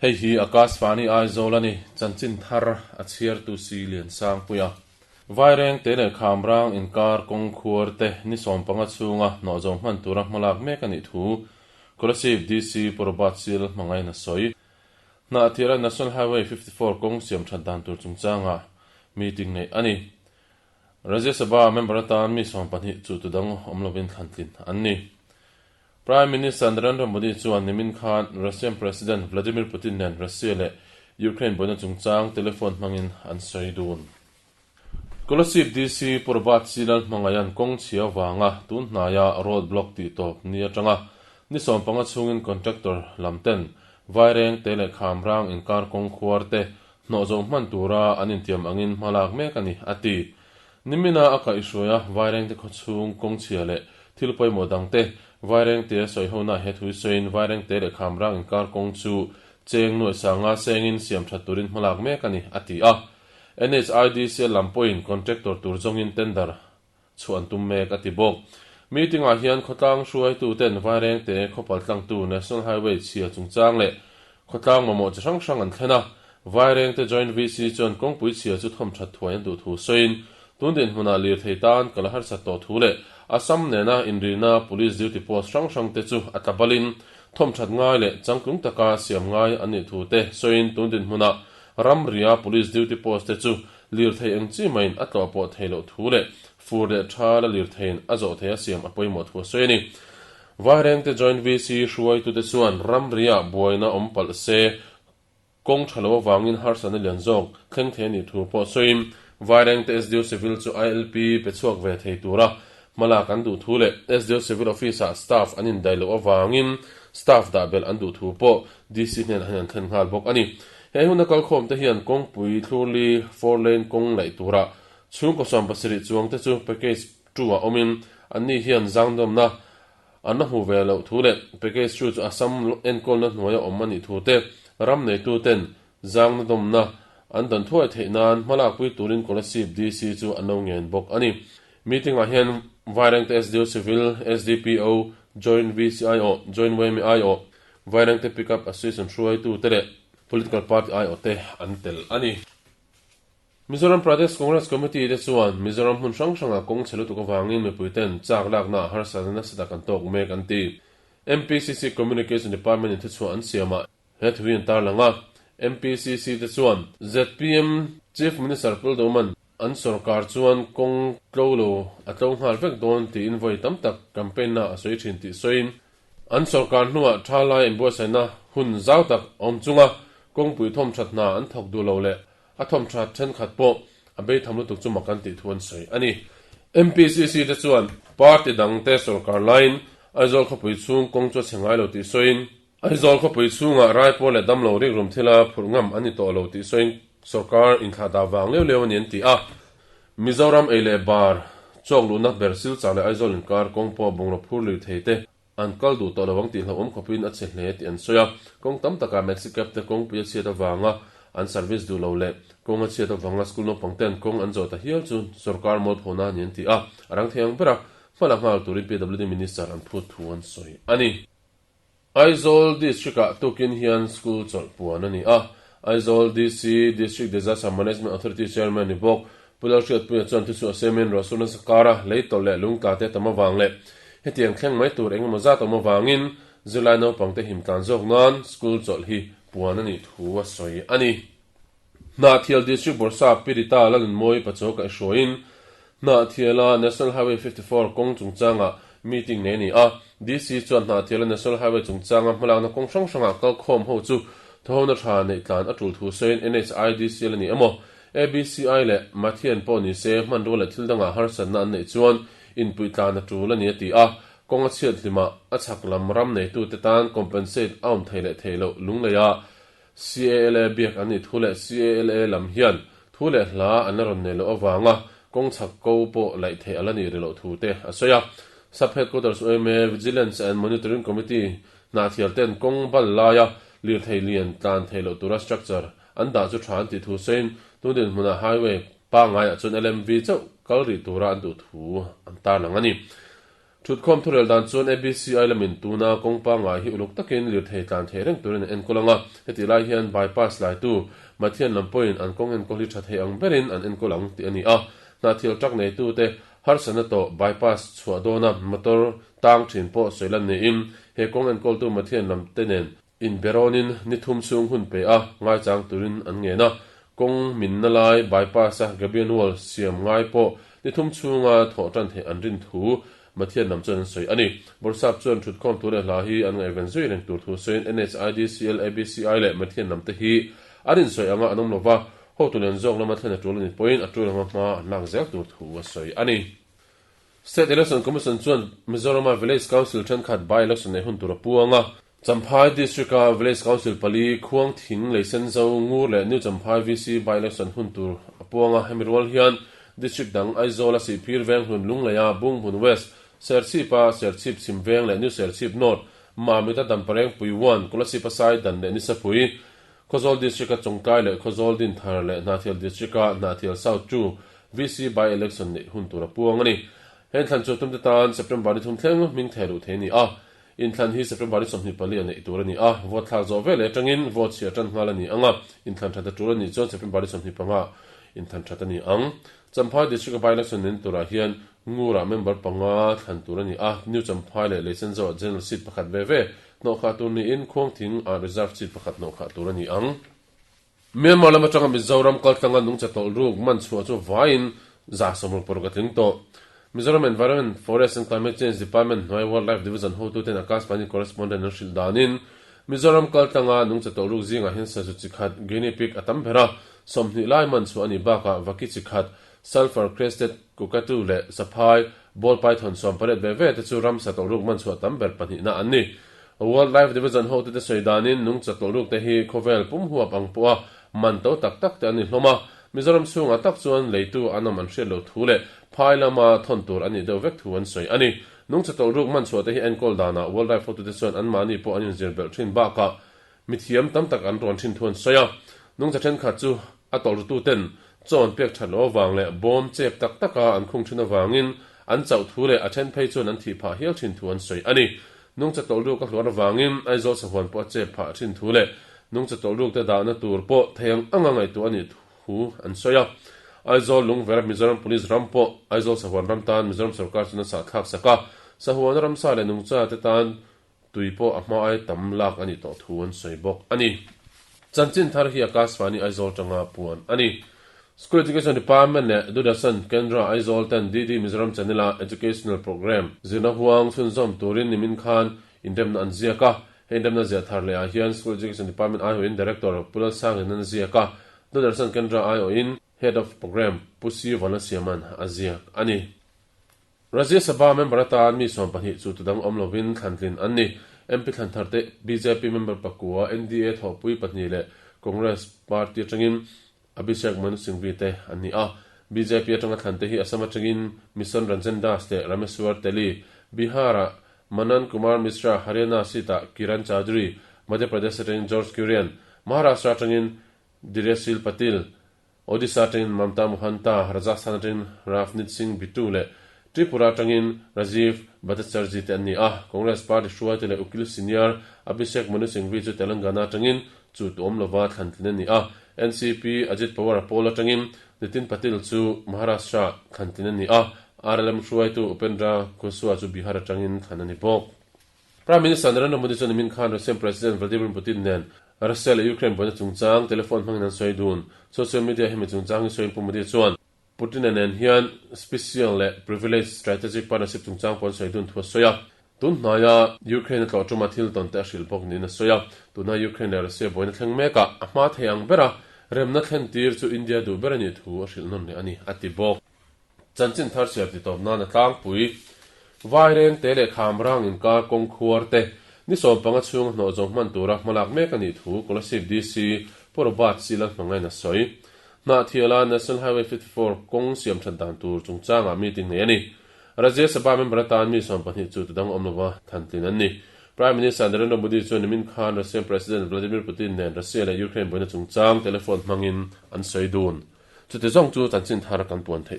Hei hi Akashvani Aizawl a ni, chanchin thar a chhiartu si Liansangpuia. Vaireng te leh Khamrang inkar kawng khuar te ni 15 chhunga hnawh zo hman tura hmalak mek a nih thu Kolasib DC Pu Robert Sil hmangain a sawi. Hnahthiala National Highway 54 kawng siam that dan tur chungchangah meeting neih a ni. Rajya Sabha member atan mi 12 chu tudang awm lovin thlantlin an ni. Prime Minister Narendra Modi chuan nimin khan Russian President Vladimir Putin nen Russia leh Ukraine buaina chungchang telephone hmangin an sawi dun. Kolasib DC Pu Robert C Lalhmangaia'n kawng chhia vanga tun hnaia road block tih tawp ni atanga ni 15 chhungin contractor lam ten Vaireng te leh Khamrang inkar kawng khuar te hnawh zo hman tura an intiam angin hma lak mek a ni, a ti. Nimina a kaihhruai a, Vairengte khawchhung kawngchhia leh thil pawimawh dangte Vairengtea sawihona he thui sawiin Vairengte leh Khamrang inkar kawng chu cheng nuaih sanga sengin siam that turin hma lak mek a ni, a ti a. NHIDC lam pawhin contractor tur zawngin tender chhuah an tum mek, a ti bawk. Meeting-ah hian khawtlang hruaituten Vairengte khawpal tlangtu National Highway chhia chungchang leh khawtlang mamawh chi hrang hrang an thlen a. Vairengte Joint VC chuan kawngpui chhia chu thawm that thuai an duh thu sawiin, tun dinhmunah lirthei tan kal a harsat tawh thu leh Assam nena inrina Police duty post hrang hrangte chu a tla balin thawm that ngai leh changtlung taka siam ngai an nih thu te sawiin tun dinhmunah ramria Police duty post te chu Lirthei eng chi maiin a tlawh pawh thei loh thu leh fur leh tha la lirtheiin a zawh thei a siam a pawimawh thu a sawi a ni. Vairengte Joint VC hruaitute chuan ramriah buaina awm palh se kawng tha lo avangin harsatna lian zawk thleng thei a nih thu pawh sawiin Vairengte SDO Civil chu ILP pe chhuak ve thei tura hmalak an duh thu leh SDO Civil Office-ah staff an indaih loh avangin staff dah belh an duh thu pawh DC hnenah hian an thlen nghal bawk a ni. He huna kalkhawm te hian kawngpui thlurli four lane kawng laih tura chhungkaw 70 chuang te chu package two ah awmin anni hian zangdawmna an la hmu ve loh thu leh package two chu Assam enkawlna hnuaia awm a nih thu te ram neitu ten zangnadawmna an dan thuai theih nan hmalakpui turin Kolasib DC chu an lo ngen bawk a ni. Meeting ah hian Vairengte SDO Civil, SDPO, Joint VCIO, Joint YMIO, Vairengte Pickup Association hruaitu te leh Political Party aiawh te an tel a ni. Mizoram Pradesh Congress Committee te chuan Mizoram hmun hrang hrangah kawng chhe lutuk avangin mipui ten chak laknaah harsatna nasa tak an tawk mek an ti. MPCC Communication Department in thuchhuah an siamah he thu hi an tarlang a. MPCC te chuan zpm Chief Minister Pu Duhman an sorkar chuan kawng tlo lo a tlo nghal vek dawn tiin vawi tam tak campaign na a sawi thin tih sawiin An sorkar hnuah tha lai inbuatsaihna hun zau tak a awm chunga kawngpui thawmthat hna an thawk duh lo leh a thawmthat thenkhat pawh a beitham lutuk chu mak an tih thu an sawi a ni. MPCC te chuan party dangte sorkar laiin Aizawl khawpui chhung kawng chu a chhe ngai lo tih sawiin, Aizawl khawpui chhungah raipawl leh damlo rikrum thila phurh ngam an ni tawh lo tih sawiin sorkar inthlahdah vang leu leu a ni an ti a. Mizoram ei leh bar chawk luhna ber Silchar leh Aizawl inkar kawng pawh bungraw phur lui thei te an kal duh tawh lo ang tih hlauhawm khawpin a che hle tih an sawi a. Kawng tam takah Maxi Cab te kawngpui a chhiat avanga an service duh lo leh kawng a chhiat avanga school naupang ten kawng an zawh ta hial chu sorkar mawlphona a ni an ti a, a rang thei ang bera hma la nghal turin PWD Minister an phut thu an sawi a ni. Aizawl District-ah tukin hian school chawlh puan a ni a, Aizawl DC, District Disaster Management Authority Chairman ni bawk Pu Lalhriatpuia chuan thuchhuah siamin ruahsur nasa kara lei tawlh leh lungtla te tam avang leh hetiang thleng mai tur engemaw zat awm avangin zirlai naupangte himtlan zawk nan school chawlh hi puan a nih thu a sawi a ni. Hnahthial District Bawrhsa Pirita Lalnunmawi Pachaw kaihhruaiin Hnahthiala National Highway 54 kawng chungchangah meeting nei a ni a. DC chuan Hnahthiala National Highway chungchanga hmalakna kawng hrang hrangah kalkhawm ho chu thawhona tha neih tlan a tul thu sawiin NHIDCL a ni emaw, ABCI leh Mathian pawh ni se hmanrua leh thil dangah harsatna an neih chuan inpuih tlan a tul a ni a ti a. Kawng a chhiat hlimah a chhak lam ram neitute tan compensate a awm thei leh thei loh lungleia CALA biak an nih thu leh CALA lam hian thu leh hla an la rawn nei loh avanga kawng chhak ko pawh laih theih a la nih ri loh thu te a sawi a. Sub Headquarters UMA Vigilance and Monitoring Committee hnahthial ten kawng bal laia lirthei lian tlan theih loh tura structure an dah chu tha an tih thu sawiin tun dinhmunah highway pangaiah chuan LMV chauh kal rih tura an duh thu an tarlang a ni. Thutkhawm thurel dan chuan ABCI lamin tuna kawng pangngai hi uluk takin lirthei tlan thei reng turin an enkawl ang a, hetih lai hian bypass laitu Mathian lam pawhin an kawng enkawl hi tha thei ang berin an enkawl ang tih a ni a. Hnahthial truck neitute harsatna tawh bypass chhuah dawna motor tang thin pawh sawi lan niin he kawng enkawltu Mathian lam te nen Inberawnin ni thum chhung hun pe a ngaichang turin an ngen a, kawng minna lai bypass-a Gabion Wall siam ngai pawh ni thum chhunga thawh tan theih an rin thu Mathian lam chuan an sawi a ni. Bawrhsap chuan thutkhawm thu leh hla hi an ngaihven zui reng tur thu sawiin NHIDCL, ABCI leh Mathian lam te hi an insawi anga an awm lova, hotu lian zawk lama thlen a tul a ni pawhin a tul anga hma an lak zel tur thu a sawi a ni. State Election Commission chuan Mizorama Village Council thenkhat by-election nei hun tur a puang a. Champhai District-a Village Council pali, Khuang Thing, Leisenzo, Ngur leh New Champhai VC by-election hun tur a puang a. Hemi rual hian District dang Aizawl-a Sihphir Veng Hlun Lungleia Bunghmun West, Serchhip-a Serchhip Chhim Veng leh New Serchhip North, Mamit-a Dampareng Pui One, Kolasib-a Saidan leh Nisapui, Khawzawl District-a Chawngtlai leh Khawzawl Dinthar leh Hnahthial District-a Hnahthial South chu VC by-election neih hun tur a puang a ni. He inthlan chu tumte tan September ni thum thleng hming theh luh thei a ni a. Inthlan hi September ni 24 a neih tur a ni a, vote thlak zawh veleh atangin vote chhiah tan nghal a ni ang a, inthlan that a tul a nih chuan September ni 25 inthlan that a ni ang. Champhai District-a by-election nen turah hian Ngurah member panga thlan tur a ni a, New Champhai leh Leisenzo-ah General Seat pakhat ve ve hnawhkhah tur niin Khuangthing ah Reserve Seat pakhat hnawhkhah tur a ni ang. Myanmar lam atanga Mizoram kaltlanga nungcha tawlh ruk man chhuah chu vaiin 166 a tling tawh. Mizoram Environment, Forest and Climate Change Department hnuai Wildlife Division hotuten Akashvani correspondent an hrilh danin Mizoram kaltlanga nungcha tawlh ruk zingah hian sazu chi khat, Guinea pig, a tam ber a, 20 lai man chhuah a nih bakah vaki chi khat, Sulphur Crested Cockatoo leh Saphai, Ball Python 18 ve ve te chu ramsa tawlhruk man chhuah tam ber pahnihna an ni. Wildlife Division hotute sawi danin nungcha tawlhruk te hi khawvel pum huap ang pawha man to tak tak te an ni hlawm a, Mizoram chhungah tak chuan leitu an awm an hriat loh thu leh phai lama thawn tur an nih deuh vek thu an sawi a ni. Nungcha tawlhruk man chhuah te hi enkawl danah Wildlife hotute chuan anmahni pawh an inzir belh thin bakah Mithiam tam tak an rawn thin thu an sawi a, nungcha thenkhat chu a tawlhrututen chaw an pek that loh avang leh bawm chep tak taka an khung thin avangin an chauh thu leh a then phei chuan an thih phah hial thin thu an sawi a ni. Nungcha tawlhruk a hluar avangin Aizawl sahuan pawh a chep phah thin thu leh nungcha tawlhruk te dahna tur pawh thei ang anga ngaihtuah a nih thu an sawi a. Aizawl Lungvera Mizoram Police ram pawh Aizawl sahuan ram tan Mizoram sorkar chuan a sahthlak sak a, sahuana ramsa leh nungcha te tan Tui pawh a hma ai tam lak a nih tawh thu an sawi bawk a ni. Chanchin thar hi Akashvani Aizawl tanga puan a ni. School Education Department leh Doordarshan Kendra Aizawl ten DD Mizoram Channel a Educational Programme zirna huang chhunzawm turin nimin khan inremna an ziak a. He inremna ziah thar leh ah hian School Education Department aiawhin Director Pu Lalsangin an ziak a, Doordarshan Kendra aiawhin Head of Programme Pu C Vanlasiaman a ziak a ni. Rajya Sabha member atan mi 12 chu tudang awm lovin thlantlin an ni. MP thlan thar te bjp member pakua, NDA thawhpui pahnih leh Congress party atangin Abhishek Manu Singhvi te an ni a. Bjp atanga thlan te hi Assam atangin Mission Ranjan Das leh Rameswar Teli, Bihar-ah Manan Kumar Mishra, Haryana seat-ah Kiran Chaudhary, Madhya Pradesh atangin George Kurian, Maharashtra atangin Dhairyasheel Patil, Odisha atangin Mamta Mohanta, Rajasthan atangin Ravneet Singh Bittu leh Tripura atangin Rajiv Bhattacharjee te an ni a. Congress party hruaitu leh ukil senior Abhishek Manu Singhvi chu Telangana atangin chu tuam lova thlantlin a ni a. NCP Ajit Pawar-a pawl atangin Nitin Patil chu Maharashtra thlantlin a ni a. RLM hruaitu Upendra Kushwaha chu Bihar atangin thlan a ni bawk. Prime Minister Narendra Modi chuan nimin khan Russian President Vladimir Putin nen Russia leh Ukraine buaina chungchang telephone hmangin an sawi dun. Social media hemi chungchang hi sawiin Pu Modi chuan Putin-a nen hian special leh privileged strategic partnership chungchang pawh an sawi dun thu a sawi a. Tun hnaia Ukraine a tlawh tuma thil tawn te a hrilh bawk niin a sawi a. Tuna Ukraine leh Russia buaina thleng mekah a hma thei ang bera remna thlen tir chu India duh ber a nih thu a hrilh nawn leh a ni, a ti bawk. Chanchin thar chhiar ti tawp nan a tlangpui. Vaireng te leh Khamrang inkar kawng khuar te ni 15 chhunga hnawh zawng hman tura hmalak mek a nih thu Kolasib DC Pu Robert C Lalhmangain a sawi. Hnahthiala National Highway 54 kawng siam that dan tur chungchangah meeting nei a ni. Rajya Sabha member atan mi 12 chu tudang awm lova thantlin an ni. Prime Minister Narendra Modi chuan nimin khan Russian President Vladimir Putin nen Russia leh Ukraine buaina chungchang telephone hmangin an sawi dun. Chuti zawng chu chanchin thar kan puan theih.